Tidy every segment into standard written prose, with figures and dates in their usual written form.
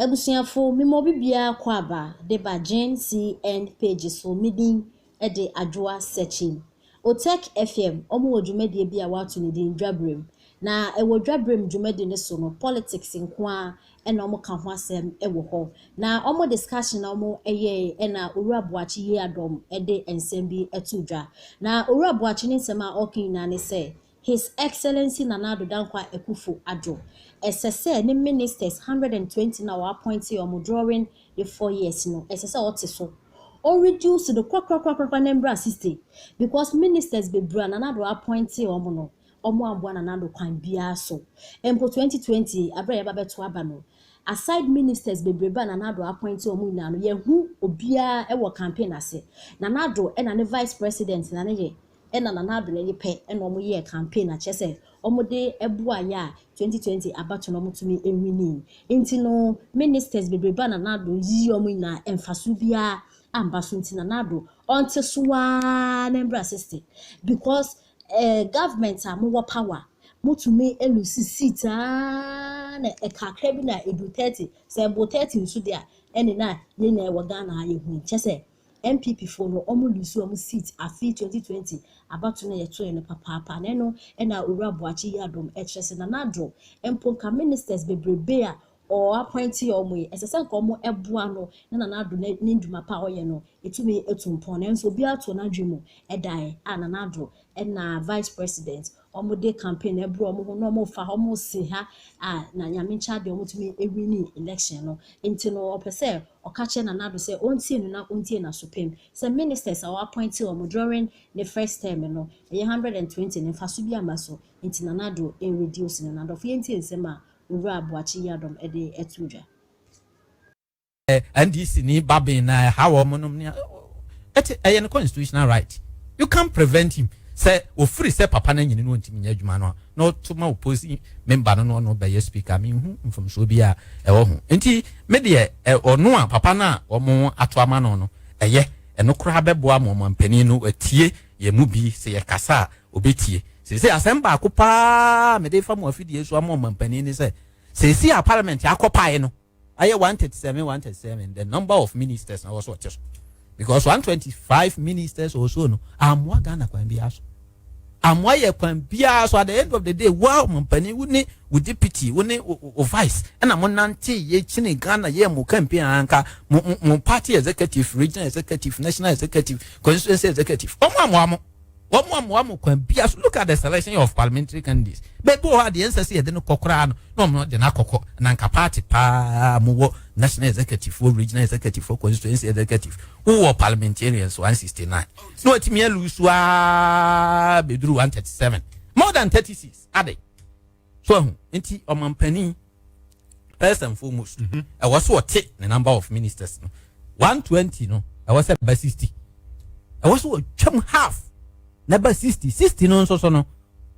Abusuafo, mema obi biara kɔ aba de ba Gen CN page so. Me din de Adwoa Sekyim. Otec FM, wɔn wɔ dwumadie bi a wɔato ne din Dwaberem. Na ɛwɔ Dwaberem dwumadi no so no, politics nko ara na wɔka ho asɛm wɔ hɔ. Na wɔn discussion a wɔyɛe na Owura Boakye Yiadom de nsɛm bi to dwa. Na Owura Boakye ne nsɛm a ɔreka nyinaa ne sɛ, His Excellency Nana Addo Dankwa Akufo-Addo, ɛsɛ sɛ ne ministers 120 na wɔappoint wɔn during the 4 years no, ɛsɛ sɛ ɔte so. Ɔreduce no korakorakorakora na mbra 60, because ministers bebree a Nana Addo appoint wɔn no, wɔn aboa Nana Addo kwan biara so. Mpo 2020 abere a yɛba bɛto aba no, aside ministers bebree a Nana Addo appoint wɔn nyinaa no, yɛhu obiara wɔ campaign ase. Nana Addo ɛna ne vice president na ne yɛ ɛna Nana Addo n'ani pɛ ɛna wɔn yɛɛ campaign akyerɛ sɛ wɔn de ɛboa yɛ a 2020 abato no wɔn tumi ɛwin. Nti no, ministers bebree a Nana Addo yiyi wɔn nyinaa, mfaso biara amba so. Nti Nana Addo ɔnte so waa na mbra 60, because government a mowɔ power, motumi elose seat aa na ɛkakra bi na edu 30. Sɛ ɛbɔ 30 nso deɛ a, ɛne na yɛn nyinaa ɛwɔ Ghana ha yɛhu kyɛ sɛ NPP foɔ no, wɔn lose wɔn seat afi 2020 abato no yɛto yɛ no papaapa. Na ɛno ɛna Owura Boakye Yiadom ɛkyerɛ sɛ Nana Addo mpo nka ministers bebrebe a ɔɔ appoint wɔn yi, ɛsɛ sɛ nka wɔn ɛboa no na Nana Addo ne ndwuma pa a ɔyɛ no etumi etu mpɔn. Nanso obiara to n'adwene mu ɛdae a Nana Addo ɛna vice president wɔn de campaign ɛboro wɔn ho na wɔn fa wɔn si ha a, na Nyame nkyɛn deɛ, wɔn tumi ewin election no. Nti no, ɔpɛ sɛ ɔka kyerɛ Nana Addo sɛ ɔntie no na ɔntie n'asopem sɛ ministers a wɔappoint wɔn during ne first term no, ɛyɛ 120 ne mfaso bi ama so. Nti Nana Addo ɛreduce no. Nadɔfo, yɛntie nsɛm a Owura Aboakye Yiadom ɛde ɛto dwa. NDC ni babin na ɛha wɔn nom ne ɛte, ɛyɛ no constitutional right, you can't prevent him sɛ ofiri sɛ papa no nyini no ntumi nyɛ adwuma no a, na ɔto ma opposing member no na ɔno bɛyɛ speaker. Mehu mfomsoɔ bi a ɛwɔ ho. Nti me deɛ, ɔno a papa no a wɔn ato ama no, ɛyɛ ɛno koraa bɛboa ma ɔmampanin no atie yɛn mu bi sɛ yɛkasa a obɛtie. Sese asɛm baako paa mede fa mu afidie so ama ɔmampanin ne sɛ, sese a parliament akɔ pae no ayɛ 137 137, the number of ministers na wɔso ɔte so, because 125 ministers or so no amoa Ghana kwan biara so, amoa yɛ kwan biara so. At the end of the day, wa ɔmampanin, wo ne wo deputy, wo ne wo vice ɛna mo nante yɛ kyini Ghana yɛ mo campaign anka mo party executive, regional executive, national executive, constituency executive, ɔmo amoa mo, wɔn amoa mo kwan biara so. Look at the selection of parliamentary candidates. Baabi wɔ hɔ a deɛ nsɛ sɛ yɛde no kɔ koraa no na ɔmo de no akɔkɔ. Na nka party paa mo wɔ national executive, wɔ regional executive, wɔ constituency executive, wowɔ parliamentarians 169 na watumi alose aa bɛduru 137, more than 36 ade so ahu. Nti ɔmampanin, first and foremost, ɛwɔ so ɔte ne number of ministers no, 120 no, ɛwɔ sɛ ba 60, ɛwɔ so ɔtwam half na ba 60. 60 no nso so no,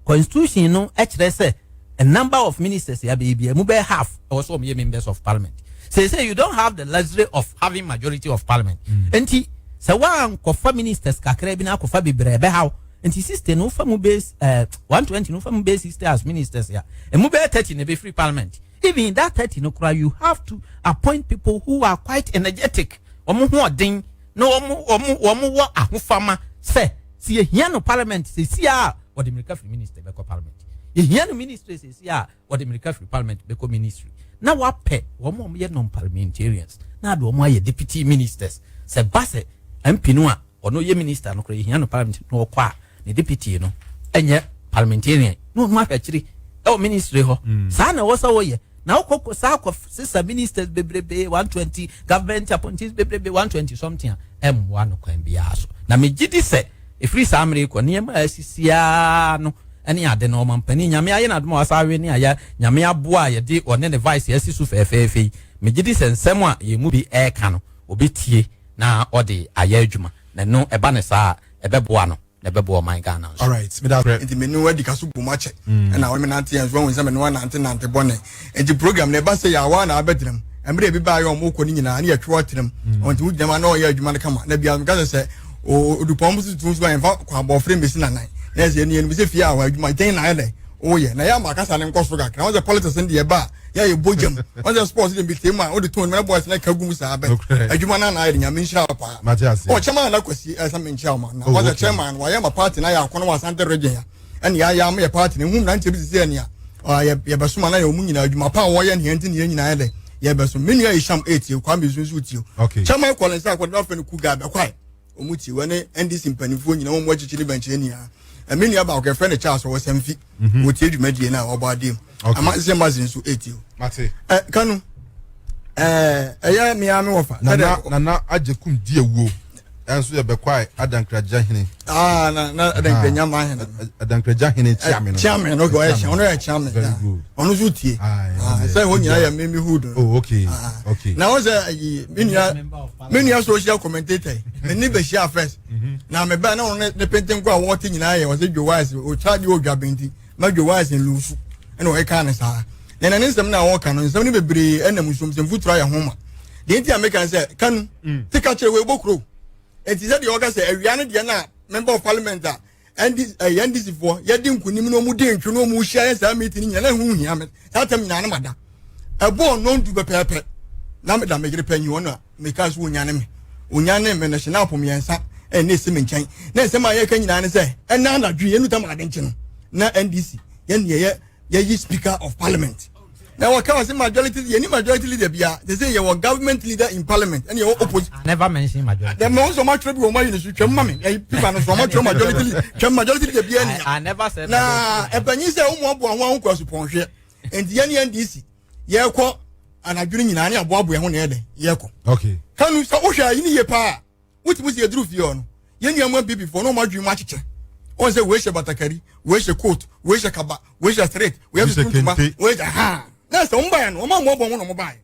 constitution no ɛkyerɛ sɛ a number of ministers yɛ abɛyɛ bi mu bɛyɛ half ɛwɔ so wɔn yɛ members of parliament. Say you don't have the luxury of having majority of parliament. Nti sɛ wankɔfa ministers kakra bi na akɔfa bebree, ɛbɛhaw. Nti 60 no, wofa mu base 120 no, wofa mu base 60 as ministers ya, emu bɛyɛ 30 na ɛbɛfiri parliament. Even in that 30 no koraa, you have to appoint people who are quite energetic, wɔn ho ɔden na wɔn wɔ ahofama sɛ si yɛhia no parliament sɛ si a, wɔde mirika firi minister bɛkɔ parliament. Yɛhia no ministry sɛ si a, wɔde mirika firi parliament bɛkɔ ministry. Na wapɛ wɔn a wɔyɛ non-parliamentarians na ade wɔn ayɛ deputy ministers, sɛ ba sɛ MP no a ɔno yɛ minister no koraa, yɛhia no parliament na ɔkɔ a, ne deputy no ɛnyɛ parliamentarian na ɔno ahwɛ akyiri ɛwɔ ministry hɔ. Saa na ɛwɔ sɛ wɔyɛ. Na wokɔ saa kɔ sisa ministers bebrebe, 120 government appointees bebrebe, 120 something a, ɛmmoa no kwan biara so. Na megye di sɛ ɛfiri saa mmere kɔ, nneɛma a asisiaa no ɛne ade no, ɔmampanin Nyame ayɛ n'adom a wasa awe ne ayɛ Nyame aboa a yɛde ɔne ne vice asi so fɛɛfɛɛfɛ yi, megye di sɛ nsɛm a yɛn mu bi ɛreka no, obɛtie na ɔde ayɛ adwuma. Na ɛno ɛba ne saa a, ɛbɛboa no na ɛbɛboa ɔman Ghana nso. Alright, meda. Nti me ne wadi ka so bom akyɛ ɛna wɔn nante yɛn so wɔn sɛ me ne wɔn nante nante bɔne. Nti program na ɛba sɛ yɛ awa na abɛtena mu mmerɛ ebi baa yɛ ɔmo kɔ ne nyinaa ne yɛtwe wɔtena mu. Ɔnti wogyina mu a na ɔyɛ adwuma no kama na bia meka sɛ odupɔn mo tutu so a, yɛmfa kɔ abɔfra mbɛsi nanan na ɛsɛ yɛn yɛn sɛ fie a wɔ adwuma gyɛn na ayɛ dɛ ɔyɛ na yɛ ama akasa ne nkɔ so kakra. Wɔn sɛ politics no deɛ ɛba a Yɛ yɛ bɔ gyam. Wɔn sɛ sports de bi te mu a wode tɔn mu na boys na ka gu mu saa bɛ. Adwuma no na ayɛ de Nyame nhyira wo paa. Mate ase. Oh, chairman na kwasi ɛsɛ me nkyia wo ma. Na Oh, wɔsɛ okay. chairman wɔayɛ ma party na yɛ akɔnɔ wɔ Asante region ya. Ɛne yɛayɛ ama yɛ party no hu mmeranteɛ bi te sɛ ɛnea yɛ yɛbɛsoma na yɛ ɔmu nyinaa adwuma pa a wɔyɛ ne yɛn nti ne yɛn nyinaa yɛ dɛ yɛbɛsom. Me nua Isham etie Kwame Nsu nso tie. Okay. Chairman Collins akɔde afɛ no Kuga abɛkwae. Wɔn ti wɔne NDC mpanimfoɔ nyinaa wɔn akyikyi ne bɛnkyɛn nyinaa. Ɛmi nua baako yɛfrɛ no Charles ɔwɔ Sɛmfi. Wɔtie dwumadie no a wɔbɔ adeɛ mu. Ama sɛ mazi nso ɛtie o. Mate. Ɛ kanu ɛɛ ɛyɛ mmea mi wɔfa. Nana Nana Agyekum di awuo ɛnso yɛ bɛkwae Adankragya hene. Aa na na Adankragya ma hene. Adankragya hene kyiame no. Kyiame no ɔyɛ kyiame ɔno yɛ kyiame. Very good. Ɔno nso tie. Sɛ wɔn nyinaa yɛ mímí hood. Oh okay okay. Na wɔn sɛ ayi mi nua mi nua social commentator yi me ne bɛhyia first. Na me ba na ɔno ne penten ko a wɔte nyinaa yɛ ɔsɛ Joe Wise otwa deɛ odwa bɛnti ma Joe Wise nlusu ɛna ɔyɛ kaa ne saa. Na na ne nsɛm na ɔka no nsɛm no bebree ɛnam nsuom sɛ mfuturo ayɛ ho ma. Deɛ nti a meka sɛ kanu te ka kyerɛ wɔ ebɔ kuro. Nti sɛ deɛ ɔka sɛ awia no deɛ na member of parliament a NDC ɛyɛ NDC foɔ yɛdi nkunim na wɔn di ntwe na wɔn hyia yɛ saa meeting nyinaa na ɛho hia me saa tɛm nyinaa no ma da ɛbɔ ɔnɔn du pɛpɛɛpɛ na me da me yere panyin wɔn a meka so onyane me onyane me no hyɛ na apɔ mmiɛnsa ɛna esi me nkyɛn na nsɛm a yɛka nyinaa ne sɛ ɛna anadwo yɛn nutam ade nkye no na NDC yɛn yɛyɛ yɛyi speaker of parliament na wɔka wɔ sɛ majority yɛni majority leader bia te sɛ yɛwɔ government leader in parliament ɛne yɛwɔ opposition. Never mention majority. Dɛm na wɔn sɛ wɔn atwerɛ bi wɔn ayi ne so twɛm ma me ɛyi pipa no so wɔn atwerɛ majority leader twɛm majority leader bia nia. I never said. Na ɛpanyin sɛ wɔn aboa ho ahokɔ asopɔnhwɛ nti yɛn ne NDC yɛkɔ anadwo no nyinaa ne aboaboa ho na yɛ dɛ yɛkɔ. Okay. Kanu sɛ wohwɛ ayi ne yie paa. Wotumi sɛ yɛduru fie hɔ no, yɛn nua mu abibifoɔ na wɔn adwene mu akyekyɛ. Wɔn sɛ wei hyɛ batakari, wei hyɛ coat, wei hyɛ kaba, wei hyɛ straight, wei hyɛ tuntuma, wei hyɛ ha. Na sɛ wɔn baeɛ no, wɔn ammɔbɔ ho na wɔn baeɛ.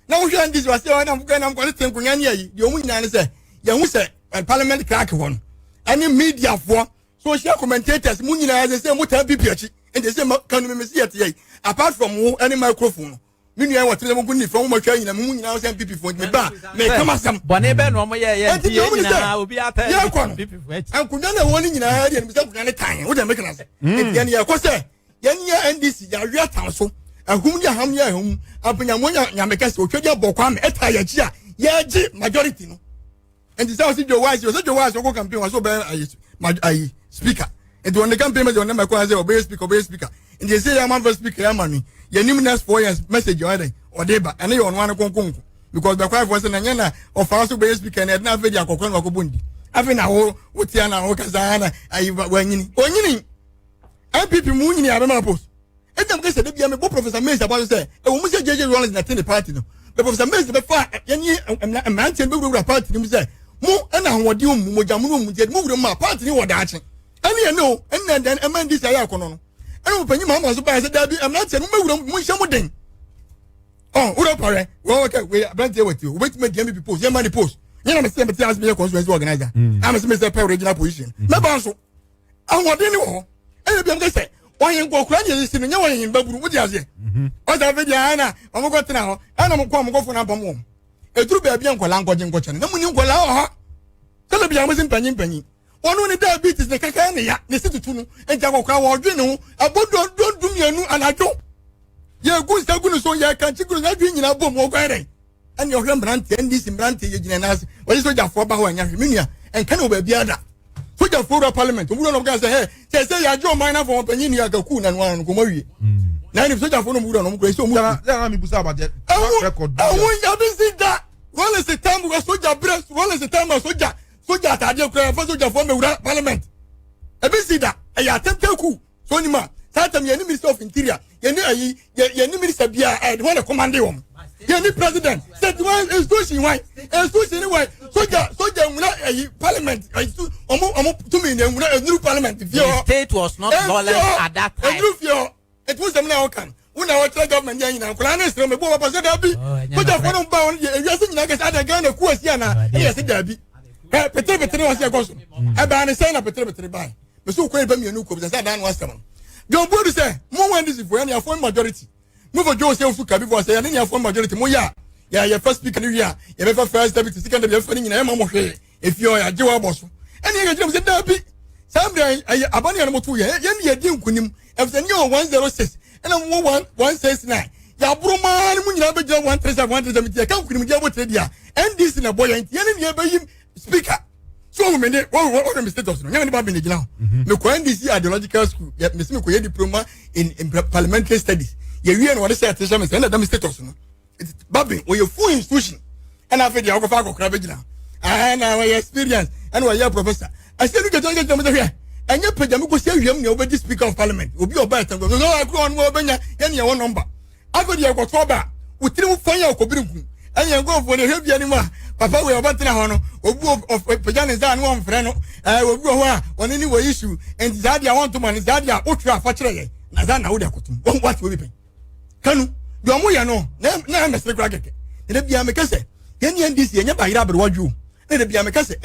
Na wohwɛ ndc wɔ aseɛ wɔn nam nam kɔne te nkonnwa ne ayi deɛ wɔn nyinaa ne sɛ yɛn ho sɛ parliament crack hɔ no ɛne mediafoɔ social commentators mu nyinaa sɛ sɛ mo taa bibi akyi nti sɛ kanu mi si yɛ te yɛ yi apart from wo ɛne microphone no me nua wɔ tene mu ne fam mo hwɛ nyina mu nyinaa sɛ npp fo ntumi ba me kama sɛm bɔne bɛ na ɔmo yɛ yɛ nti yɛ nyinaa obi ata yɛ kɔ no nkonnwa na ɛwɔ ne nyinaa deɛ sɛ nkonnwa ne tan wo deɛ mekena sɛ nti yɛn yɛkɔ sɛ yɛn yɛ NDC yɛawe atan so ahum ne aham yɛ ahum apanyamo nyame kɛse otwa di abɔ kwame ɛta yɛkyi a yɛgye majority no nti sɛ ɔsi Joe Wise ɔsɛ Joe Wise ɔkɔ campaign wɔsɛ ɔbɛyɛ ayi ayi speaker nti wɔn ne campaign message wɔn ne mɛkɔ sɛ ɔbɛyɛ speaker ɔbɛyɛ speaker nti esi yɛ amanfo speaker yɛ ama no yɛ nim next 4 years message ɔyɛ dɛ ɔde ba ɛne yɛ ɔno ano konkonko because bɛkɔ afɔ sɛ na nyɛ na ɔfa so bɛyɛ speaker na ɛde na afei de akɔkɔ na wakɔbɔ ndi afei na wo wotia na wo kasa na ayi wanyini onyini NPP mu nyini abɛma post ɛnna mo kɛsɛ de bia mi bɔ Professor Mills aba so sɛ ɛwɔ mu sɛ JJ Rawlings na te ne party no bɛ Professor Mills bɛfa yɛne mmeranteɛ no bɛwurawura party no mu sɛ mo ɛna ahoɔden mu mogya mu no mu nti mo wura mu a party no wɔ daakye ɛne ɛne o ɛnna ɛdɛn ɛma ndi sɛ ayɛ akɔnɔ no ɛna mo panyin mahama so baa sɛ daabi mmeranteɛ no mo bɛwura mu mo nhyɛ mo den ɔn wura parɛ wɔn wɔ kɛ wei aberanteɛ wɔ ti o wobɛtumi adi MVP post yɛn ma ni post yɛn na mɛ sɛ mɛ ti ase mi yɛ constituency organizer a mɛ sɛ mɛ sɛ pɛ regional position mɛ ba nso ahoɔden ni wɔ hɔ ɛna bi sɛ ɔyɛ nkɔkora ne yɛsi no nyɛ wɔyɛ yɛn baburu wodi aseɛ ɔsɛ afei deɛ ɛna wɔn kɔ tena hɔ ɛna wɔn kɔ wɔn kɔ fo na mpam wɔn eduru baabi a nkɔla nkɔgye nkɔkyɛ no na mu ni nkɔla wɔ hɔ sɛlɛ bi a wɔn si mpanyin mpanyin wɔn ne diabetes ne kaka ne ya ne si tutu no nti akɔkora wɔdwe ne ho ɛbɔ don 12 anadwo yɛ gu nsa gu ne so yɛ kankye gu ne so adwi nyinaa bom wɔn kwan dɛ ɛne ɔhwɛ mmeranteɛ NDC mmeranteɛ yɛ gyina n'ase wɔyɛ sogyafoɔ ba hɔ ɛnya hwɛ me nua ɛnka ne wɔ baabi ada sogyafoɔ wura parliament owura na ɔka sɛ hɛ sɛ sɛ yɛagye ɔman no afɔ wɔn panyin nua kaku na noa no nkɔmɔ wie na ɛne sogyafoɔ no wura no ɔmo kura sɛ ɔmo ɛho yabi si da Rawlings tam wɔ sogya berɛ Rawlings tam wɔ sogya sogya ataadeɛ kura yɛfa sogyafoɔ mɛwura parliament ebi si da ɛyɛ atɛntɛn ku so onim a saa tam yɛne minister of interior yɛne ayi yɛne minister bia ɛde wɔn na commande wɔn yɛne president state wɔn institution wɔn institution wɔn soja soja nwura ayi parliament ayi ɔmo ɔmo tumi na nwura enuru parliament fie hɔ. The state was not lawless at that time. Enuru fie hɔ etu nsɛm na ɔkan wọn na ɔkyerɛ government yɛn nyinaa nkɔla ne nsirɛ mu ebi wɔ papa sɛ daabi sojafoɔ no ba wɔn yɛ ewiase nyinaa kɛse ada Ghana ku esi ana ɛyɛ sɛ daabi ɛ petere petere wɔn si ɛkɔ so ɛbaa ne sɛn na petere petere baa mɛ okɔ nipa mmienu kɔ bisa sɛ adan no asɛm no John Boadu sɛ mo wɔn ndc fo yɛn ni afɔn majority mo fɔ Joe sɛ osu kabi fɔ sɛ yɛn ni afɔn majority mo yɛ a yɛ yɛ first speaker ni wi a yɛ bɛ fɛ first deputy second deputy yɛ fɛ ni nyinaa yɛ ma mo hwee efi hɔ yɛ agye wɔ abɔ so ɛni yɛ gyina mo sɛ daabi saa mmerɛ ɛyɛ abani yɛn mo to yɛ yɛn ni yɛ di nkunim ɛfisɛ ni yɛ wɔ 106 ɛna mo wɔ 1169. Yɛaboro maa no mu nyinaa bɛgyina 137 137, nti yɛka nkonimdi abotire deɛ a, NDC na ɛbɔ yɛn, nti yɛne nea ɛbɛyi speaker. So ohun mi ne wɔn wɔn mi status no nyɛ mi ne ba bi ne gyina hɔ. Mekɔ NDC ideological school, yɛ mesi mekɔ yɛ diploma in parliamentary studies. Yɛwie no, wɔde sɛ ɛte hyɛ mi sɛ ɛna ɛda mi status no. Bagbin wɔyɛ full institution, ɛna afei deɛ wɔkɔfa akɔkora bɛgyina, ɛna wɔyɛ experience, ɛna wɔyɛ professor. Ɛsɛ no kɛtɛ kɛtɛ mo sɛ hwɛ, ɛnyɛ pagya mi kɔsi awiam nea wɔbɛdi speaker of parliament. Obi a ɔba ɛtɛn kɔ ɔno akoro ɔno wɔbɛnya yɛn nea ɛwɔ number. Afei deɛ ɛkɔtɔ ba wotiri mu fan yɛ ɔkɔbiri nku ɛnyɛ nkɔfoɔ no ehwɛ bia ne mu a, papa wei ɔbɛtena hɔ no, obi ɔpagya ne nsa a ne wɔmfrɛ no. Obi wɔ hɔ a ɔne ne wɔ issue, nti saa deɛ wɔntoma no, saa deɛ wotwerɛ afa kyerɛ yɛn na saa na wode akotom wɔn wate obi pɛn kanu deɛ ɔmo yɛ no na ɛmɛsere kora kɛkɛ. Na bia meka sɛ yɛn ne NDC yɛnyɛ bayerɛ aberewadwo, na bia meka sɛ